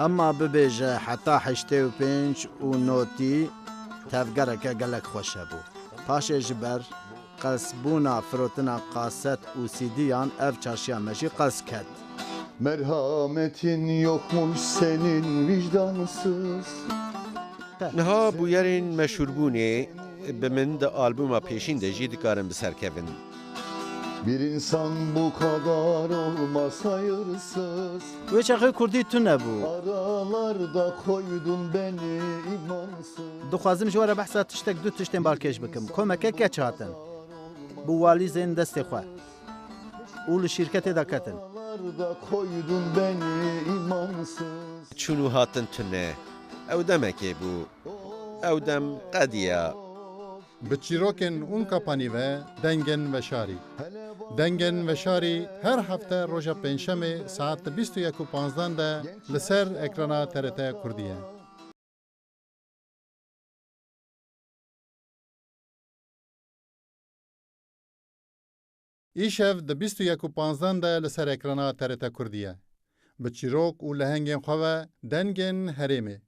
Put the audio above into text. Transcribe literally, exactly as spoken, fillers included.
Hema bibêje heta heştê û pênc û notî tevgereke gelek xweş hebû. Paşê ji ber qelsbûna firotina kaset û C D'yan ev çarşiya me jî qels ket. Merhametin yokmuş senin vicdansız. Niha bûyerên meşhûrbûnê bi min di albûma pêşîn de jî dikarin bi ser kevin. Bir insan bu kadar olmaz hayırsız. Wê çaxê kurdî tune bû. Aralarda koydun beni imansız. Dixwazim ji we re behsa tiştek, du tiştên balkêş bikim. Komeke keç hatin. Bi walîzên destê xwe. Û li şîrketê de ketin. Aralarda koydun beni imansız. Çûn û hatin tune. Ew demekê bû. Ew dem qediya. Bi çîrokên Unka Panî ve Dengên Veşarî. Dengên Veşarî her hefte roja Pêncşemê saet bîst û yek û panzdan de li ser ekrana T R T Kurdî ye. Îşev di bîst û yek û panzdan de li ser ekrana T R T Kurdî ye. Bi çîrok û lehengên xwe ve Dengên Herêmê.